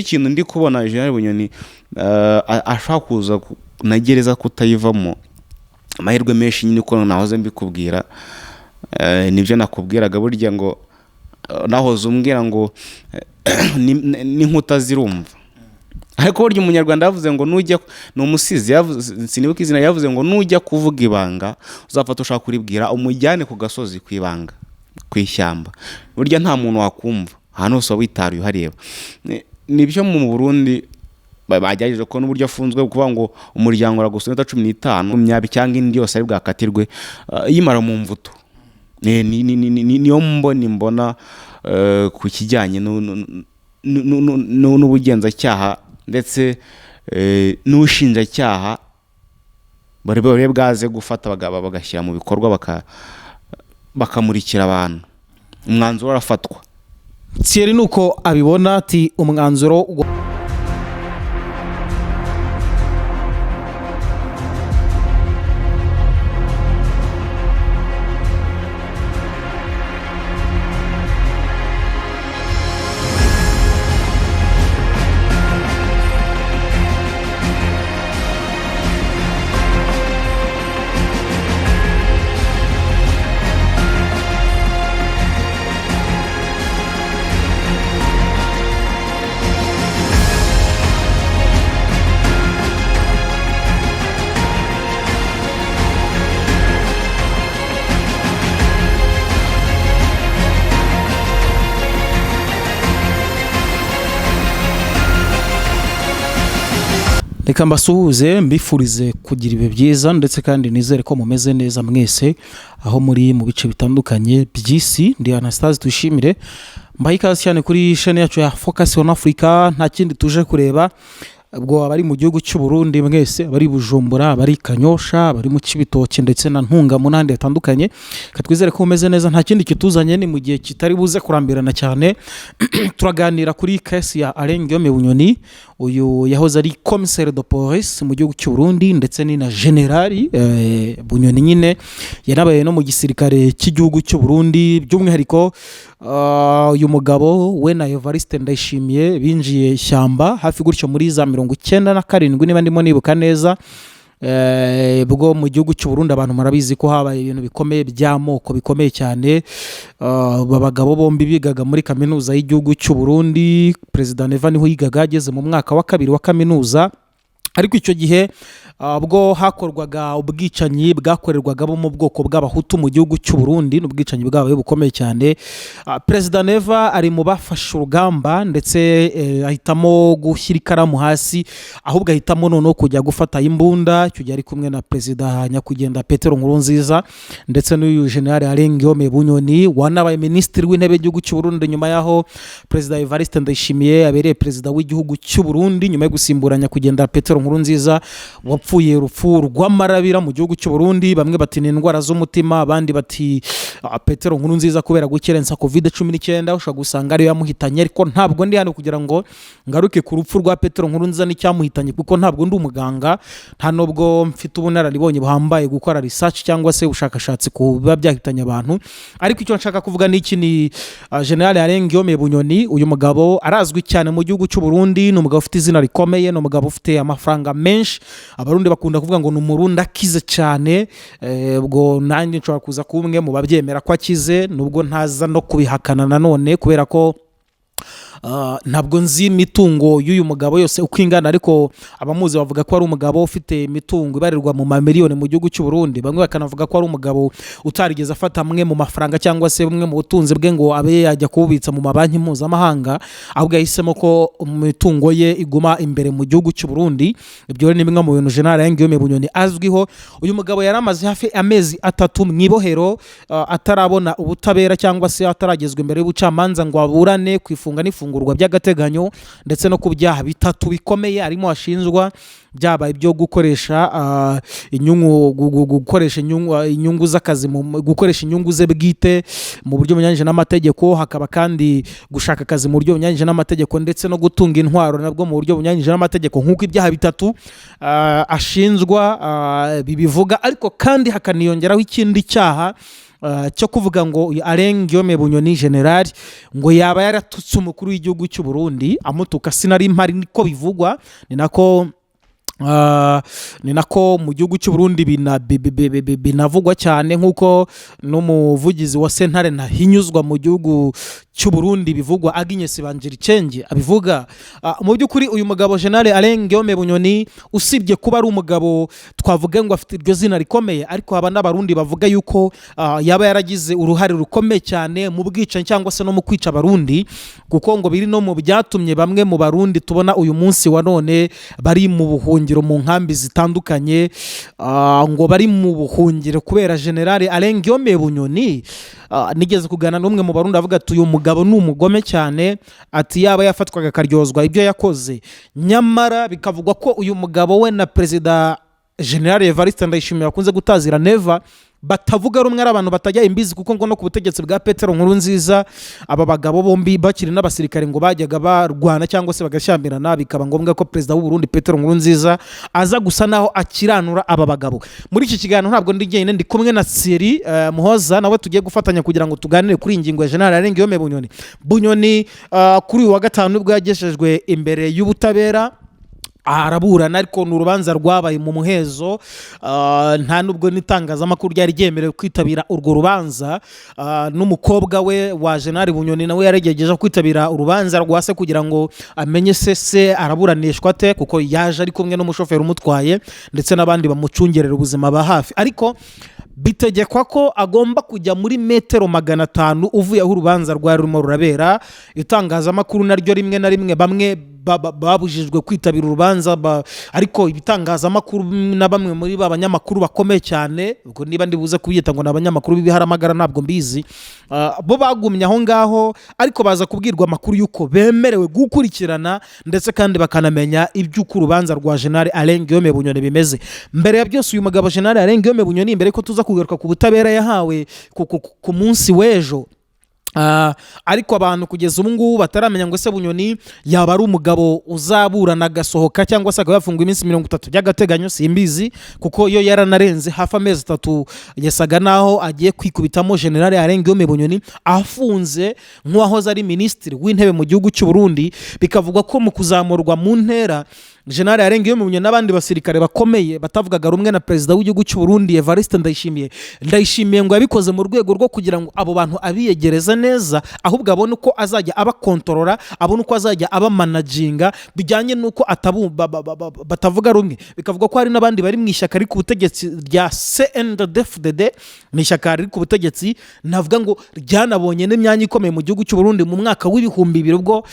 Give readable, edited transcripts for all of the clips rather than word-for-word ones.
Ikintu ndi kubona, General Bunyoni ashobora kuza na gereza kutayivamo, amahirwe menshi nyine, uko nahoze mbikubwira, nibyo nakubwiraga. Burya ngo nahoze umbwira ngo n'inkuta zirumva, ariko burya Umunyarwanda yavuze ngo nujya, ni umusizi yavuze, sinibuka izina, yavuze ngo nujya kuvuga ibanga uzafata ushaka kuribwira umujyane ku gasozi, ku ibanga, ku ishyamba, burya nta muntu wakumva, ahantu hose waba witaruye uhareba. Nibyo mu Burundi bagerageje ko n'uburyo afunzwe, kuvuga ngo umuryango uragusura iminota 15, 20 cyangwa indi yose ari bwakatirwe, yimara mu mvuto. Niyo mboni mbona ku kijyanye n'ubugenzacyaha ndetse n'ubushinjacyaha bari bwaze gufata bagashyira mu bikorwa, bakamurikira abantu, umwanzuro urafatwa. Thierry ni uko abibona, ati umwanzuro Reka mbasuhuze, mbifurize kugira ibihe byiza, ndetse kandi nizere ko mumeze neza mwese aho muri mu bice bitandukanye by'isi. Ndi Anastase Tuyishimire, mbahe ikaze cyane kuri chaîne yacu ya Focus on Africa. Nta kindi tuje kureba ubwo, abari mu gihugu cy'u Burundi mwese, abari Bujumbura, abari Kanyosha, abari mu Cibitoke ndetse na Ntungamo n'ahandi hatandukanye, reka twizere ko mumeze neza. Nta kindi kituzanye, ni mu gihe kitari buze kurambirana cyane, turaganira kuri case ya Alain Guillaume Bunyoni. Uyu yahoze ari commissaire de police mu gihugu cy'u Burundi, ndetse ni na generali. Bunyoni nyine yanabaye no mu gisirikare cy'igihugu cy'u Burundi. By'umwihariko uyu mugabo we na Evariste Ndayishimiye binjiye ishyamba hafi gutyo muri za 97, niba ndimo nibuka neza. Bwo mu gihugu cy'u Burundi, abantu murabizi ko habaye ibintu bikomeye by'amoko bikomeye cyane. Aba bagabo bombi bigaga muri kaminuza y'igihugu cy'u Burundi. Perezida Neva niho yigaga ageze mu mwaka wa kabiri wa kaminuza. Ariko icyo gihe ubwo hakorwaga ubwicanyi bwakorerwaga bo mu bwoko bw'Abahutu mu gihugu cy'u Burundi, n'ubwicanyi bwabaye bukomeye cyane, Perezida Neva ari mu bafashe urugamba, ndetse ahitamo gushyira ikaramu hasi, ahubwo ahitamo noneho kujya gufata imbunda. Icyo gihe ari kumwe na Perezida nyakugenda Petero Nkurunziza ndetse n'uyu General Alain Guillaume Bunyoni, wanabaye Minisitiri w'Intebe w'igihugu cy'u Burundi nyuma y'aho Perezida Evariste Ndayishimiye abereye Perezida w'igihugu cy'u Burundi, nyuma yo gusimbura nyakugenda Petero Nkurunziza wapfuye urupfu rw'amarabira mu gihugu cy'u Burundi. Bamwe bati ni indwara z'umutima, abandi bati Petero Nkurunziza kubera gukerensa COVID-19 ushobora gusanga ariyo yamuhitanye. Ariko ntabwo ndi hano kugira ngo ngaruke ku rupfu rwa Petero Nkurunziza n'icyamuhitanye, kuko ntabwo ndi umuganga, nta nubwo mfite ubunararibonye buhambaye gukora research cyangwa se ubushakashatsi ku biba byahitanye abantu. Ariko icyo nshaka kuvuga ni iki: ni General Alain Guillaume Bunyoni. Uyu mugabo arazwi cyane mu gihugu cy'u Burundi, ni umugabo ufite izina rikomeye, ni umugabo ufite amafaranga menshi. Abarundi bakunda kuvuga ngo ni Umurundi akize cyane. Ubwo nanjye nshobora kuza kuba umwe mu babyemera ko akize, nubwo ntaza no kubihakana nanone, kubera ko ntabwo nzi imitungo y'uyu mugabo yose uko ingana. Ariko abamuzi bavuga ko ari umugabo ufite imitungo ibarirwa mu mamiliyoni mu gihugu cy'u Burundi. Bamwe bakanavuga ko ari umugabo utarigeze afata amwe mu mafaranga cyangwa se bumwe mu butunzi bwe ngo abe yajya kububitsa mu mabanki mpuzamahanga, ahubwo yahisemo ko imitungo ye iguma imbere mu gihugu cy'u Burundi. Ibyo rero ni bimwe mu bintu General Alain Guillaume Bunyoni azwiho. Uyu mugabo yari amaze hafi amezi 3 mu ibohero, atarabona ubutabera cyangwa se ataragezwa imbere y'ubucamanza ngo aburane ku ifunga n'ifungurwa by'agateganyo, ndetse no ku byaha bitatu bikomeye arimo ashinjwa, byaba ibyo gukoresha inyungu gukoresha inyungu z'akazi gukoresha inyungu ze bwite mu buryo bunyuranyije n'amategeko, hakaba kandi gushaka akazi mu buryo bunyuranyije n'amategeko, ndetse no gutunga intwaro nabwo mu buryo bunyuranyije n'amategeko, nk'uko ibyaha bitatu ashinjwa bibivuga. Ariko kandi hakaniyongeraho ikindi cyaha. cyo kuvuga ngo uyu Alain Guillaume Bunyoni general ngo yaba yaratutse umukuru w'igihugu cy'u Burundi, amutuka sinari mpari, niko bivugwa, ni nako mu gihugu cy'u Burundi binavugwa cyane, nk'uko n'umuvugizi wa sentare ntahinyuzwa mu gihugu cy'u Burundi bivugwa, Agnes Banjiricenge abivuga. Mu by'ukuri uyu mugabo General Alain Guillaume Bunyoni, usibye kuba ari umugabo twavuga ngo afite iryo zina rikomeye, ariko haba n'Abarundi bavuga yuko yaba yaragize uruhare rukomeye cyane mu bwicanyi cyangwa se no mu kwica Abarundi, kuko ngo biri no mu byatumye bamwe mu Barundi tubona uyu munsi wa none bari mu buhungiro mu nkambi zitandukanye, ngo bari mu buhungiro kubera General Alain Guillaume Bunyoni. Nigeze kuganira n'umwe mu Barundi, avuga ati uyu mugabo ni umugome cyane, ati yaba yafatwaga akaryozwa ibyo yakoze. Nyamara bikavugwa ko uyu mugabo we na Perezida General Evariste Ndayishimiye bakunze gutazira Neva batavuga rumwe, ari abantu batajya imbizi, kuko ngo no ku butegetsi bwa Petero Nkurunziza aba bagabo bombi bakiri n'abasirikare ngo bajyaga barwana cyangwa se bagashyamirana, bikaba ngombwa ko Perezida w'u Burundi Petero Nkurunziza aza gusa naho akiranura aba bagabo. Muri iki kiganiro ntabwo ndi jyenyine, ndi kumwe na Thierry Muhoza, nawe tugiye gufatanya kugira ngo tuganire kuri iyi ngingo ya General Alain Guillaume Bunyoni. Bunyoni kuri uyu wa gatanu nibwo yagejejwe imbere y'ubutabera, araburana, ariko ni urubanza rwabaye mu muhezo. Nta nubwo n'itangazamakuru ryari ryemerewe kwitabira urwo rubanza. N'umukobwa we wa General Bunyoni nawe yaragerageje kwitabira urubanza rwa se kugira ngo amenye se araburanishwa ate, kuko yaje ari kumwe n'umushoferi umutwaye ndetse n'abandi bamucungerera ubuzima ba hafi, ariko bitegekwa ko agomba kujya muri metero 500 uvuye aho urubanza rwari rurimo rurabera. Itangazamakuru naryo rimwe na rimwe bamwe babujijwe kwitabira urubanza, ariko ibitangazamakuru na bamwe muri ba banyamakuru bakomeye cyane, ubwo niba ndibuze kubyita ngo ni abanyamakuru b'ibiharamagara ntabwo mbizi, bo bagumye aho ngaho, ariko baza kubwirwa amakuru y'uko bemerewe gukurikirana ndetse kandi bakanamenya iby'uko urubanza rwa General Alain Guillaume Bunyoni bimeze. Mbere ya byose, uyu mugabo General Alain Guillaume Bunyoni, mbere ko tuza kugaruka ku butabera yahawe ku munsi w'ejo, ariko abantu kugeza ubu ngubu bataramenya ngo ese Bunyoni yaba ari umugabo uzaburana agasohoka cyangwa se akaba yafungwa iminsi 30 by'agateganyo, simbizi, kuko iyo yaranarenze hafi amezi 3 yasaga naho agiye kwikubitamo. General Alain Guillaume Bunyoni afunze nk'uwahoze ari Minisitiri w'Intebe mu gihugu cy'u Burundi. Bikavugwa ko mu kuzamurwa mu ntera General Alain Guillaume Bunyoni n'abandi basirikare bakomeye batavugaga rumwe na Perezida w'igihugu cy'u Burundi Evariste Ndayishimiye, Ndayishimiye ngo yabikoze mu rwego rwo kugira ngo abo bantu abiyegereze neza, ahubwo abone uko azajya abakontorora, abone uko azajya abamanaginga bijyanye n'uko batavuga rumwe. Bikavuga ko hari n'abandi bari mu ishyaka riri ku butegetsi rya CNDD-FDD, ni ishyaka riri ku butegetsi navuga ngo ryanabonye n'imyanya ikomeye mu gihugu cy'u Burundi mu mwaka w'2000, ubwo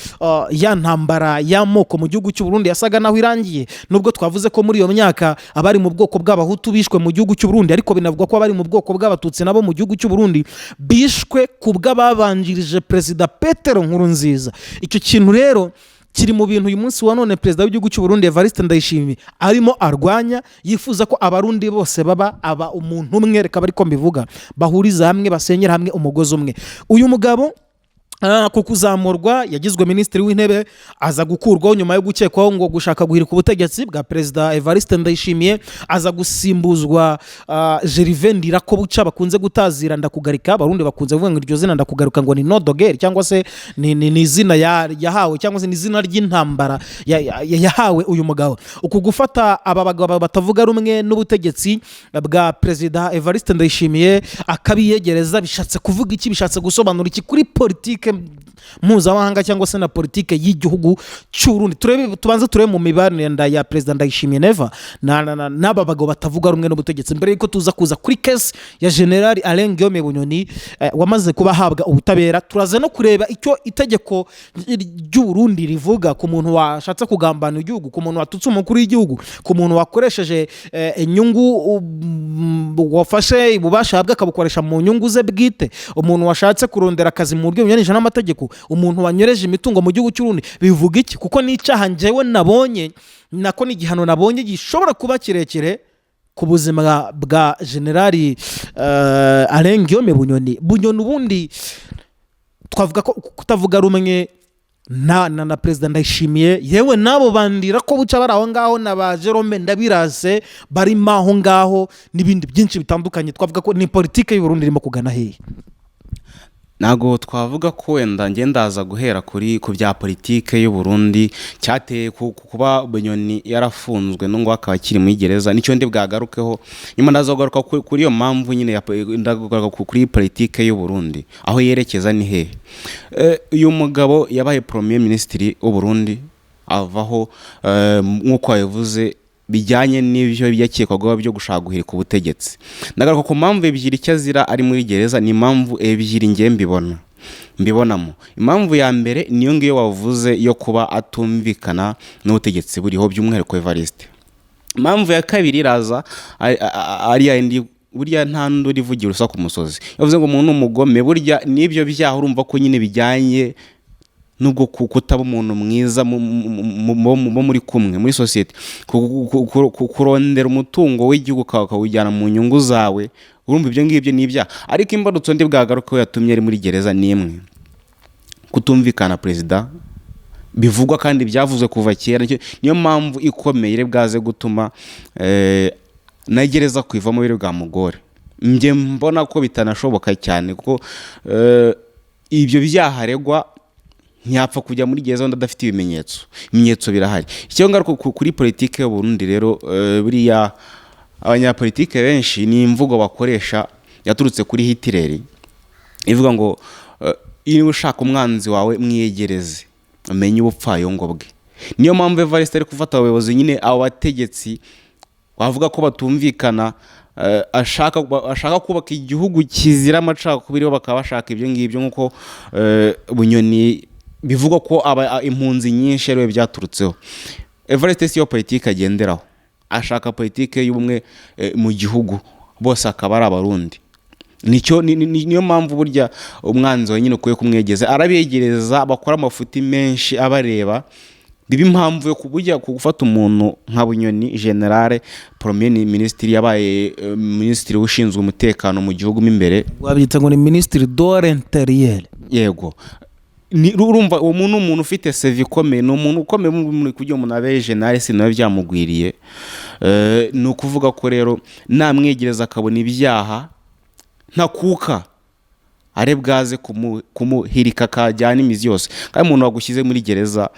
ya ntambara y'amoko mu gihugu cy'u Burundi yasaga naho irangiye, nubwo twavuze ko muri iyo myaka abari mu bwoko bw'Abahutu bishwe mu gihugu cy'u Burundi, ariko binavugwa ko abari mu bwoko bw'Abatutsi nabo mu gihugu cy'u Burundi bishwe ku bw'ababanjirije Perezida Petero Nkurunziza. Icyo kintu rero kiri mu bintu uyu munsi wa none Perezida w'igihugu cy'u Burundi Evariste Ndayishimiye arimo arwanya, yifuza ko Abarundi bose baba aba umuntu umwe, reka ariko mbivuga, bahuriza hamwe, basenyera hamwe umugozi umwe. Uyu mugabo ku kuzamurwa yagizwe Minisitiri w'Intebe, aza gukurwaho nyuma yo gukekwaho ngo gushaka guhirika ubutegetsi bwa Perezida Evariste Ndayishimiye, aza gusimbuzwa Gervais Ndirakobuca bakunze gutazira Ndakugarika. Abarundi bakunze kuvuga ngo iryo zina Ndakugaruka ngo ni nodogeri cyangwa se ni izina yahawe cyangwa se ni izina ry'intambara yahawe uyu mugabo. Uku gufata aba bagabo batavuga rumwe n'ubutegetsi bwa Perezida Evariste Ndayishimiye akabiyegereza bishatse kuvuga iki? Bishatse gusobanura iki kuri politike mpuzamahanga cyangwa se na politike y'igihugu cy'Uburundi? Turebe, tubanze turebe mu mibanire ya Perezida Ndayishimiye Neva n'aba bagabo batavuga rumwe n'ubutegetsi, mbere yuko tuza kuza kuri case ya General Alain Guillaume Bunyoni wamaze kuba ahabwa ubutabera. Turaza no kureba icyo itegeko ry'Uburundi rivuga ku muntu washatse kugambana igihugu, ku muntu watutse umukuru w'igihugu, ku muntu wakoresheje inyungu, wafashe ububasha ahabwa akabukoresha mu nyungu ze bwite, umuntu washatse kurondera akazi mu buryo bunyuranyije n'amategeko, umuntu wanyereje imitungo mu gihugu cy'Uburundi. Bivuga iki? Kuko n'icyaha njyewe nabonye, nako n'igihano nabonye gishobora kuba kirekire ku buzima bwa Generali Alain Guillaume Bunyoni. Bunyoni ubundi twavuga ko kutavuga rumwe na Perezida Ndayishimiye, yewe n'abo bandira ko buca bari aho ngaho, na ba Jerome Ndabirase barimo aho ngaho, n'ibindi byinshi bitandukanye. Twavuga ko ni politiki y'Uburundi irimo kugana hehe? Ntabwo twavuga ko wenda njye ndaza guhera ku bya politike y'u Burundi cyateye kuba Bunyoni yarafunzwe no ngo akaba akiri muri gereza. Nicyo ndi bwagarukeho nyuma. Ndaza kugaruka kuri iyo mpamvu nyine ndagaruka kuri politike y'u Burundi, aho yerekeza ni hehe. Uyu mugabo yabaye premier ministre w'u Burundi, avaho, nk'uko yabivuze, bijyanye n'ibyo yakekwagaho byo gushaka guhirika ubutegetsi. Ndagaruka ku mpamvu ebyiri icyo azira ari muri gereza. Ni impamvu ebyiri ngiye mbibonamo. Impamvu ya mbere niyo ngiyo wavuze yo kuba atumvikana n'ubutegetsi buriho, by'umwihariko Evariste. Impamvu ya kabiri iraza ari ya yindi, burya nta n'undi urivugira urusa ku musozi. Yavuze ngo umuntu ni umugome, burya n'ibyo byaha urumva ko nyine bijyanye nubwo kutaba umuntu mwiza mu muri kumwe muri sosiyete, kurondera umutungo w'igihugu ukawujyana mu nyungu zawe, urumva ibyo ngibyo ni ibyaha. Ariko imbarutso ndi bwagaruke yatumye ari muri gereza ni imwe: kutumvikana perezida bivugwa kandi byavuzwe kuva kera. Niyo mpamvu ikomeye iri bwaze gutuma na gereza kuyivamo biri bwamugore. Njye mbona ko bitanashoboka cyane, kuko ibyo byaha aregwa ntiyapfa kujya muri gereza wenda adafite ibimenyetso. Ibimenyetso birahari. Icyo ngaruka kuri politike y'u Burundi rero, buriya abanyapolitike benshi ni imvugo bakoresha yaturutse kuri Hitler, ivuga ngo iyo ushaka umwanzi wawe mwiyegereze umenye ubupfayongo bwe. Niyo mpamvu Evariste ari gufata abayobozi nyine, abo bategetsi wavuga ko batumvikana, ashaka kubaka igihugu kizira amacakubiri, bo bakaba bashaka ibyo ngibyo, nk'uko Bunyoni bivugwa ko impunzi nyinshi ariwe byaturutseho. Evariste si yo politiki agenderaho, ashaka politiki y'ubumwe mu gihugu, bose akaba ari Abarundi. Nicyo niyo mpamvu burya umwanzi wawe nyine ukwiye kumwegeza, arabegereza bakora amafuti menshi abareba, biba impamvu yo kubujya gufata umuntu nka Bunyoni, général, premier ministre, yabaye minisitiri ushinzwe umutekano mu gihugu mo imbere. Wabyita ngo ni minisitiri de l'Intérieur. Yego. Urumva uwo muntu ni umuntu ufite CV ikomeye, ni umuntu ukomeye kugira umuntu abe général si nawe byamugwiriye. Ni ukuvuga ko rero namwegereza akabona ibyaha ntakuka, are bwaze kumuhirika akajyana imizi yose. Kandi umuntu wagushyize muri gereza,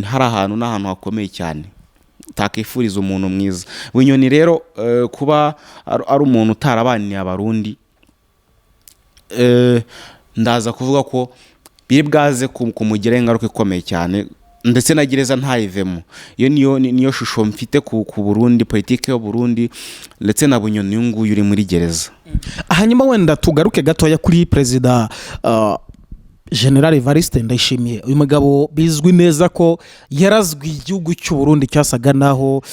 hari ahantu n'ahantu hakomeye cyane utakifuriza umuntu mwiza. Bunyoni rero, kuba ari umuntu utarabaniye Abarundi, ndaza kuvuga ko biri bwaze kumugiraho ingaruka ikomeye cyane, ndetse na gereza ntayivemo. Iyo niyo shusho mfite ku Burundi, politiki y'u Burundi ndetse na Bunyoni uyu nguyu uri muri gereza. Hanyuma wenda tugaruke gatoya kuri Perezida General Evariste Ndayishimiye. Uyu mugabo bizwi neza ko yarazwi igihugu cy'u Burundi cyasaga naho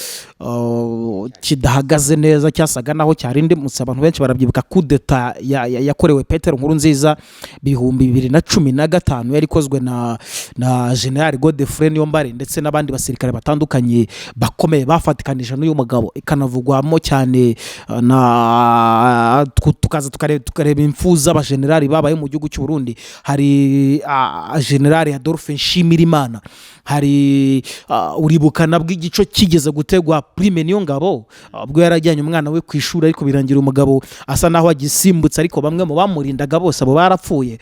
kidahagaze neza, cyasaga naho cyarindimutse. Abantu benshi barabyibuka kudeta yakorewe Petero Nkurunziza 2015, yari ikozwe na General Godefroid Niyombare ndetse n'abandi basirikare batandukanye bakomeye bafatikanije n'uyu mugabo, ikanavugwamo cyane na tukaza tukareba impfu z'abajenerali babaye mu gihugu cy'u Burundi. Hari General Adolphe Nshimirimana, hari uribuka nabwo igico kigeze gutegwa Prime Niyongabo ubwo yarajyanye umwana we ku ishuri, ariko birangira umugabo asa naho agisimbutse, ariko bamwe mu bamurindaga bose abo barapfuye.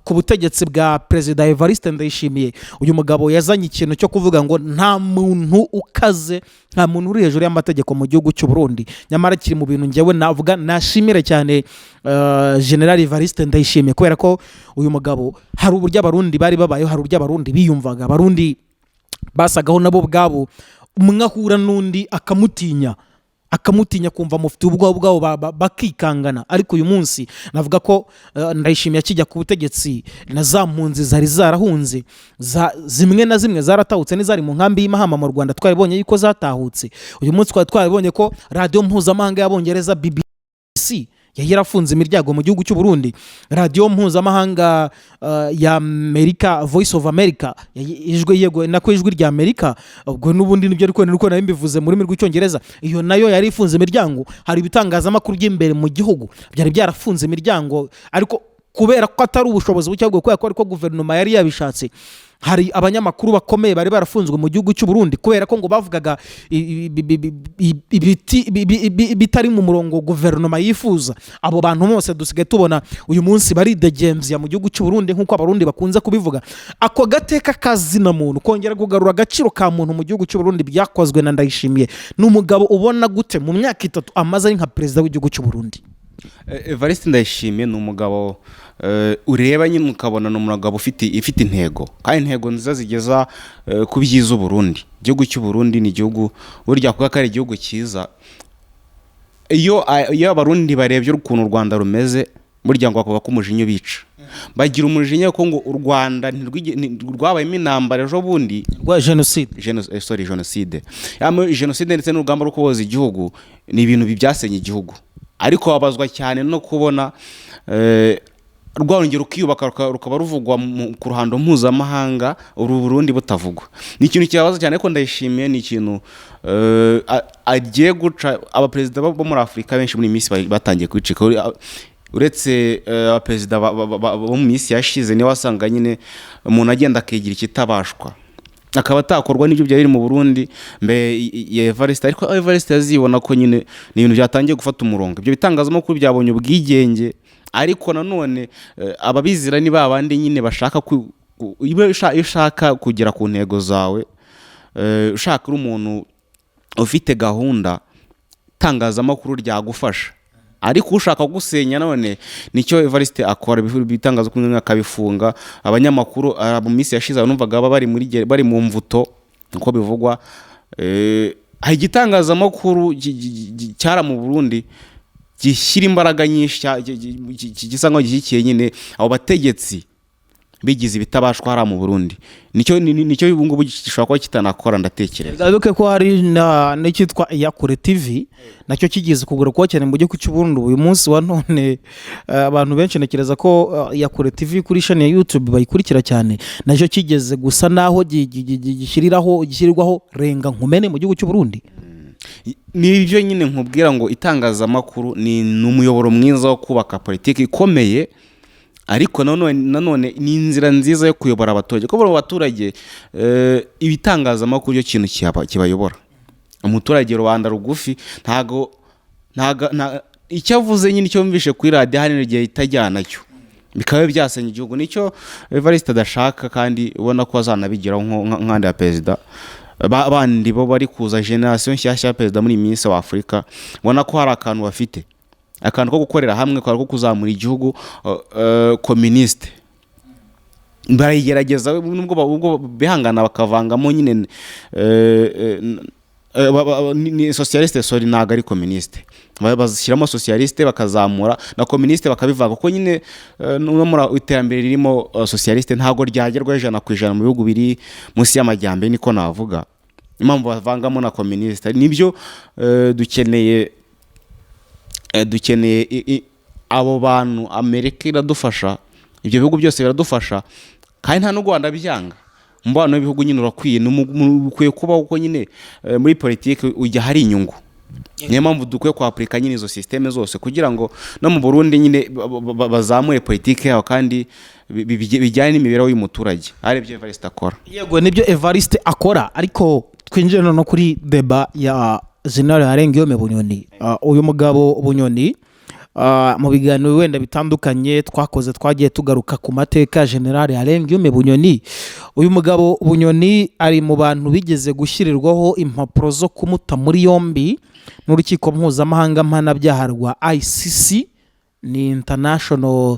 Ku butegetsi bwa Perezida Evariste Ndayishimiye, uyu mugabo yazanye ikintu cyo kuvuga ngo nta muntu ukaze, nta muntu uri hejuru y'amategeko mu gihugu cy'u Burundi. Nyamara kiri mu bintu ngewe navuga nashimire cyane General Evariste Ndayishimiye, kubera ko uyu mugabo hari uburyo Abarundi bari babayeho, hari uburyo Abarundi biyumvaga. Abarundi basagaho nabo ubwabo, umwe ahura n'undi akamutinya, akamutinya, kumva mufite ubwoba bwabo, bakikangana. Ariko uyu munsi navuga ko Ndayishimiye akijya ku butegetsi, na za mpunzi zari zarahunze zimwe na zimwe zaratahutse, n'izari mu nkambi y'Imahama mu Rwanda twaribonye yuko zatahutse. Uyu munsi twari twaribonye ko radiyo mpuzamahanga y'Abongereza BBC yari yarafunze imiryango mu gihugu cy'u Burundi, radiyo mpuzamahanga ya Amerika, Voice of America, ijwi, yego nako Ijwi rya Amerika, ubwo n'ubundi nibyo, ariko nuko nari mbivuze mu rurimi rw'Icyongereza, iyo nayo yari ifunze imiryango. Hari ibitangazamakuru by'imbere mu gihugu byari byarafunze imiryango, ariko Kubera ko atari ubushobozi buke, ahubwo kubera ko ariko guverinoma yari yabishatse. Hari abanyamakuru bakomeye bari barafunzwe mu gihugu cy'u Burundi kubera ko ngo bavugaga ibiti bitari mu murongo guverinoma yifuza. Abo bantu bose dusigaye tubona uyu munsi baridegembya mu gihugu cy'u Burundi, nk'uko Abarundi bakunze kubivuga. Ako gateka kazina muntu, kongera kugarura agaciro ka muntu mu gihugu cy'u Burundi byakozwe na Ndayishimiye. Ni umugabo ubona gute mu myaka 3 amaze ari nka perezida w'igihugu cy'u Burundi? Evariste Ndayishimiye ni umugabo ureba nyine ukabona ni umugabo ufite intego, kandi intego nziza zigeza ku byiza Uburundi. Igihugu cy'u Burundi ni igihugu burya kuba ko ari igihugu cyiza. Iyo Abarundi barebye ukuntu u Rwanda rumeze, burya ngo bakuvuga ko umujinya ubica, bagira umujinya ko ngo u Rwanda rwabayemo intambara ejo bundi rwa jenoside. Sorry, jenoside. Jenoside ndetse n'urugamba rwo kubohoza igihugu ni ibintu byasenye igihugu, ariko babazwa cyane no kubona rwongera rukiyubaka, rukaba ruvugwa ku ruhando mpuzamahanga, uru Burundi butavugwa. Ni ikintu kibabaza cyane, ariko Ndayishimiye ni ikintu agiye guca. Abaperezida bo muri Afurika benshi muri iyi minsi batangiye kwicika. Uretse abaperezida bo mu minsi yashize, niwe wasanga nyine umuntu agenda akigira ikitabashwa, akaba atakorwa n'ibyo byari biri mu Burundi mbere ya Evariste. Ariko Evariste yazibona ko nyine ni ibintu byatangiye gufata umurongo, ibyo bitangazamakuru byabonye ubwigenge. Ariko nanone ababizira ni ba bandi nyine bashaka iyo ushaka kugera ku ntego zawe, ushaka uri umuntu ufite gahunda, itangazamakuru ryagufasha. Ariko ushaka gusenya none nicyo Evariste akora, ibitangazamakuru akabifunga, abanyamakuru. Mu minsi yashize numvaga baba bari muri bari mu mvuto uko bivugwa. Hari igitangazamakuru cyara mu Burundi gishyira imbaraga nyinshi, gisa nkaho gishyigikiye nyine abo bategetsi bigize ibitabashwa hariya mu Burundi. Nicyo nicyo ubu ngubu gishobora kuba kitanakora, ndatekereza. Wibuke ko hari n'icyitwa Iyakure TV, nacyo kigeze kugura cyane mu gihugu cy'u Burundi. Uyu munsi wa none abantu benshi ntekereza ko Iyakure TV kuri chaîne ya YouTube bayikurikira cyane. Nacyo kigeze gusa naho gishyirwaho renga nkumene mu gihugu cy'u Burundi. Ni ibyo nyine nkubwira ngo itangazamakuru ni umuyoboro mwiza wo kubaka politiki ikomeye, ariko nanone ni inzira nziza yo kuyobora abaturage, kuko mu baturage ibitangazamakuru cyo kintu kibayobora. Umuturage rubanda rugufi ntago icyo avuze nyine, icyo yumvishe kuri radiyo, hari igihe itajyana nacyo, bikaba byasenya igihugu. Nicyo Evariste adashaka, kandi ubona ko azanabigeraho nk'andi ya perezida bandi bo bari kuza, génération nshyashya ya perezida muri iyi minsi wa Afurika. Ubona ko hari akantu bafite, akantu ko gukorera hamwe, akantu ko kuzamura igihugu. Communiste barayigerageza, nubwo ubwo bihangana bakavangamo nyine ni socialiste, sorry, ntabwo ari communiste. Bashyiramo socialiste, bakazamura na communiste bakabivanga, kuko nyine no muri iterambere ririmo socialiste ntabwo ryagerwaho 100% mu bihugu biri munsi y'amajyambere, niko navuga. Impamvu bavangamo na communiste nibyo, dukeneye abo bantu. Amerika iradufasha, ibyo bihugu byose biradufasha, kandi nta n'u Rwanda byanga. Umubano w'ibihugu nyine urakwiye, ukwiye kubaho, kuko nyine muri politiki ujya hari inyungu. Niyo mpamvu dukwiye kwapurika nyine izo système zose, kugira ngo no mu Burundi nyine bazamure politiki yabo, kandi bijyane n'imibereho y'umuturage, ari byo Evariste akora. Yego, nibyo Evariste akora. Ariko twinjire noneho kuri débat ya Général Alain Guillaume Bunyoni. Uyu mugabo Bunyoni, mu biganiro wenda bitandukanye twakoze, twagiye tugaruka ku mateka ya Général Alain Guillaume Bunyoni. Uyu mugabo Bunyoni ari mu bantu bigeze gushyirirwaho impapuro zo kumuta muri yombi n'urukiko mpuzamahanga mpanabyaha rwa ICC, ni International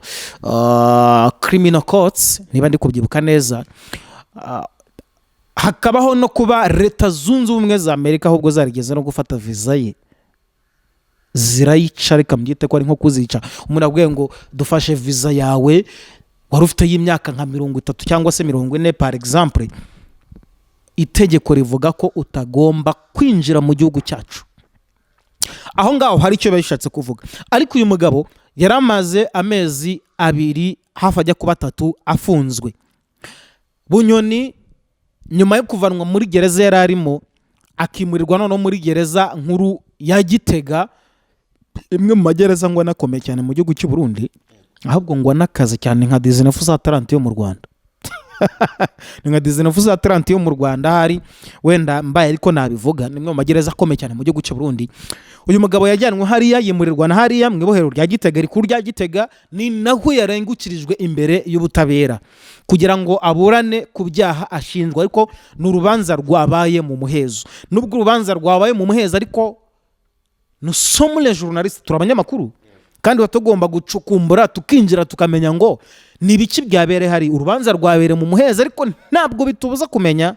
Criminal Courts niba ndi kubyibuka neza. Hakabaho no kuba Leta Zunze Ubumwe za Amerika ahubwo zarigeze no gufata viza ye zirayica. Reka mbyite ko ari nko kuzica. Umuntu abwiye ngo dufashe viza yawe wari ufite y'imyaka nka 30 cyangwa se 40 par exemple, itegeko rivuga ko utagomba kwinjira mu gihugu cyacu. Aho ngaho hari icyo biba bishatse kuvuga. Ariko uyu mugabo yari amaze amezi 2 hafi ajya kuba 3 afunzwe. Bunyoni nyuma yo kuvanwa muri gereza yari arimo, akimurirwa noneho muri gereza nkuru ya Gitega, imwe mu magereza ngo anakomeye cyane mu gihugu cy'u Burundi. Ahubwo ngo anakaze cyane nka dix-neuf cent trente yo mu Rwanda, ni nka dix-neuf cent trente yo mu Rwanda. Hari wenda mbaye, ariko nabivuga, ni imwe mu magereza akomeye cyane mu gihugu cy'u Burundi. Uyu mugabo yajyanwe hariya, yimurirwa na hariya mu ibohero rya Gitega, rikuru rya Gitega. Ni naho yarengukirijwe imbere y'ubutabera kugira ngo aburane ku byaha ashinjwa, ariko ni urubanza rwabaye mu muhezo. Nubwo urubanza rwabaye mu muhezo, ariko nous sommes les journalistes, turi abanyamakuru kandi tuba tugomba gucukumbura, tukinjira, tukamenya ngo ni ibiki byabereye hari. Urubanza rwabereye mu muhezo, ariko ntabwo bitubuza kumenya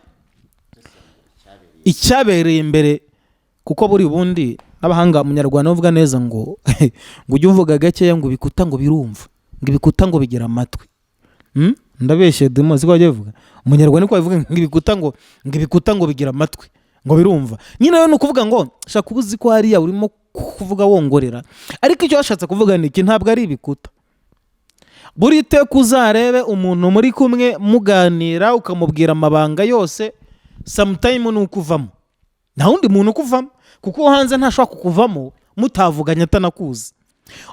icyabereye imbere, kuko buri bundi n'abahanga Munyarwanda bavuga neza ngo ujye uvuga gakeya, ngo ibikuta ngo birumva, ngo ibikuta ngo bigira amatwi. Ndabeshye demo? Siko bajya babivuga? Umunyarwanda niko babivuga, ngo ibikuta ngo bigira amatwi, ngo birumva nyine. Rero ni ukuvuga ngo shaka uba uzi ko hariya urimo kuvuga wongorera, ariko icyo washatse kuvuga ni iki, ntabwo ari ibikuta. Buri teka uzarebe umuntu muri kumwe muganira, ukamubwira amabanga yose, sometime ni ukuvamo, nta wundi muntu ukuvamo, kuko uwo hanze ntashobora kukuvamo mutavuganye, atanakuzi.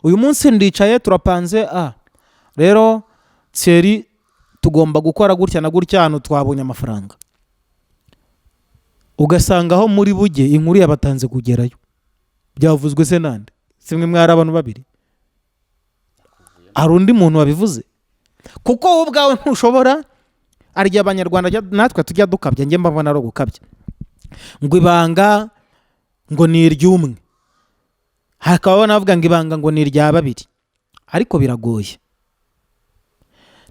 Uyu munsi ndicaye, turapanze, rero Thierry, tugomba gukora gutya na gutya, hano twabonye amafaranga, ugasanga aho muri bujye inkuru yabatanze kugerayo. Byavuzwe se nande? Simwe mwari abantu babiri? Hari undi muntu wabivuze? Kuko wowe ubwawe ntushobora. Arya Abanyarwanda natwe tujya dukabya, njye mbabona ari ugukabya, ngo ibanga ngo ni iry'umwe, hakaba n'abavuga ngo ibanga ngo ni irya babiri, ariko biragoye.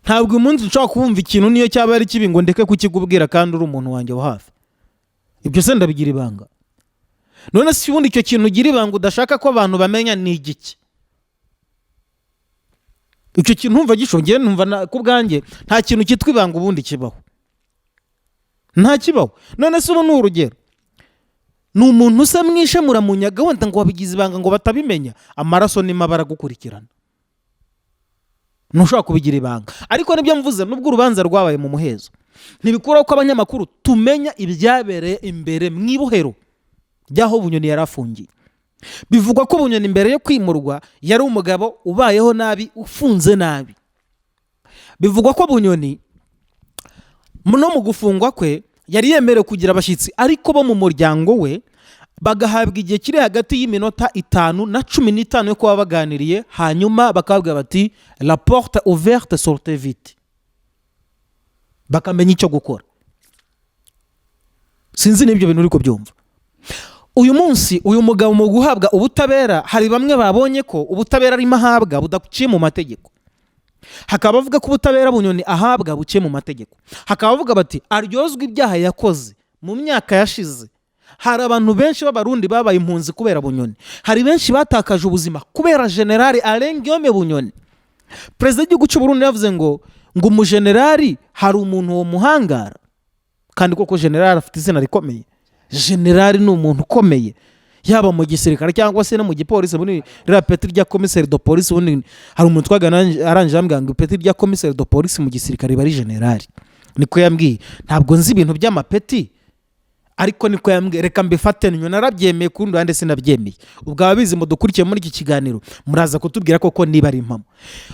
Ntabwo uyu munsi nshobora kumva ikintu, niyo cyaba ari kibi, ngo ndeke kukikubwira kandi uri umuntu wanjye wa hafi. Ibyo se ndabigira ibanga? None se ubundi icyo kintu ugira ibanga udashaka ko abantu bamenya ni igiki? Icyo kintu ntumva gishongeye, numva ku bwanjye nta kintu cyitwa ibanga ubundi kibaho, nta kibaho. None se ubu ni urugero, ni umuntu usa mwishe muramunyaga, wenda ngo wabigize ibanga ngo batabimenya, amaraso nimo baragukurikirana, ntushobora kubigira ibanga. Ariko nibyo mvuze, nubwo urubanza rwabaye mu muhezo, ntibikuraho ko abanyamakuru tumenya ibyabereye imbere mu ibohero ry'aho Bunyoni yari afungiye. Bivugwa ko Bunyoni mbere yo kwimurwa yari umugabo ubayeho nabi, ufunze nabi. Bivugwa ko Bunyoni no mu gufungwa kwe yari yemerewe kugira abashyitsi, ariko bo mu muryango we, bagahabwa igihe kiri hagati y'iminota 5 na 15 yo kuba baganiriye, hanyuma bakababwira bati: "La porte ouverte, sortez vite", bakamenya icyo gukora. Sinzi n'ibyo bintu uri kubyumva. Uyu munsi uyu mugabo mu guhabwa ubutabera, hari bamwe babonye ko ubutabera arimo ahabwa budaciye mu mategeko, hakaba bavuga ko ubutabera Bunyoni ahabwa buciye mu mategeko, hakaba bavuga bati aryozwa ibyaha yakoze mu myaka yashize. Hari abantu benshi b'Abarundi babaye impunzi kubera Bunyoni, hari benshi batakaje ubuzima kubera Generali Alain Guillaume Bunyoni. Perezida w'igihugu cy'u Burundi yavuze ngo umujenerali hari umuntu wo muhangara, kandi koko generali afite izina rikomeye. Generali ni umuntu ukomeye, yaba mu gisirikare cyangwa se no mu gipolisi. Ubundi ririya peti rya commissaire de police, ubundi hari umuntu twagana arangije ambwira ngo ipeti rya commissaire de police mu gisirikare riba ari generali, niko yambwiye. Ntabwo nzi ibintu by'amapeti, ariko niko yambwiye, reka mbifate nyuma. Narabyemeye, ku rundi ruhande sinabyemeye. Ubwo ababizi mudukurikiye muri iki kiganiro muraza kutubwira koko niba ari impamo.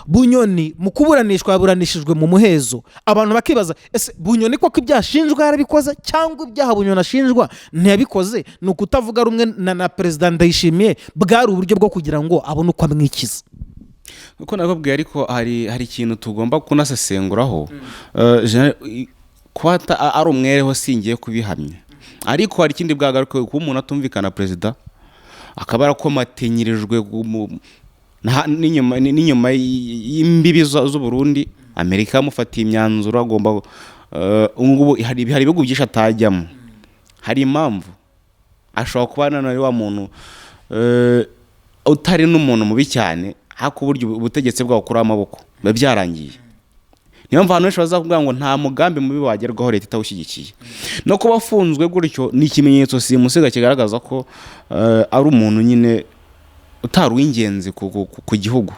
Bunyoni mu kuburanishwa yaburanishijwe mu muhezo, abantu bakibaza: ese Bunyoni koko ibyaha ashinjwa yarabikoze, cyangwa ibyaha Bunyoni ashinjwa ntiyabikoze, ni ukutavuga rumwe na Perezida Ndayishimiye, bwari uburyo bwo kugira ngo abone uko amwikiza? Uko nababwiye, ariko hari ikintu tugomba kunasesenguraho. Kuba ari umwereho singiye kubihamya, ariko hari ikindi bwagaruka kuba umuntu atumvikana perezida, akaba yarakomatinyirijwe n'inyuma y'imbibi z'u Burundi. Amerika yamufatiye imyanzuro, agomba ubu ngubu hari ibihugu byinshi atajyamo. Hari impamvu ashobora kuba nanone ari wa muntu utari n'umuntu mubi cyane, ariko uburyo ubutegetsi bwawo kuri amaboko biba byarangiye. Niyo mpamvu abantu benshi bazakubwira ngo nta mugambi mubi wagerwaho leta itawushyigikiye. No kuba afunzwe gutyo ni ikimenyetso simusiga kigaragaza ko ari umuntu nyine utari uw'ingenzi ku gihugu,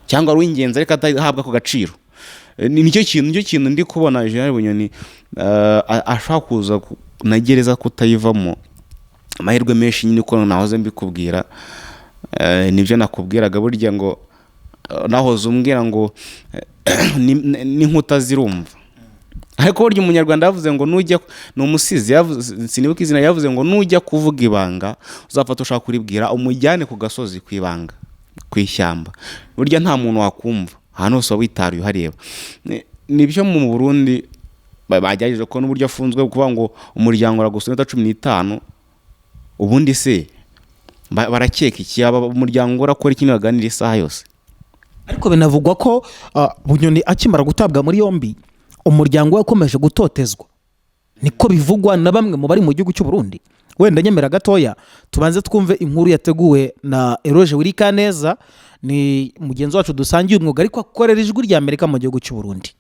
cyangwa ari uw'ingenzi ariko atahabwa ako gaciro. Nicyo kintu ndi kubona General Bunyoni ashobora kuza na gereza kutayivamo, amahirwe menshi nyine, uko nahoze mbikubwira. Nibyo nakubwiraga, burya ngo Nahoze umbwira ngo n'inkuta zirumva, ariko burya umunyarwanda yavuze ngo nujya, ni umusizi sinibuka izina, yavuze ngo nujya kuvuga ibanga uzafata ushaka kuribwira umujyane ku gasozi, ku ibanga, ku ishyamba. Burya nta muntu wakumva, ahantu hose waba witaruye uhareba. Nibyo mu Burundi bagerageje ko n'uburyo afunzwe, kuvuga ngo umuryango uragusura iminota 15. Ubundi se barakeka iki? Aba umuryango urakora iki nibaganira isaha yose? Ariko binavugwa ko Bunyoni akimara gutabwa muri yombi umuryango we wakomeje gutotezwa, niko bivugwa na bamwe mu bari mu gihugu cy'u Burundi. Wenda nyemera gatoya tubanze twumve inkuru yateguwe na Eroge Wirikaneza, ni mugenzi wacu dusangiye umwuga ariko akorera Ijwi rya Amerika mu gihugu cy'u Burundi.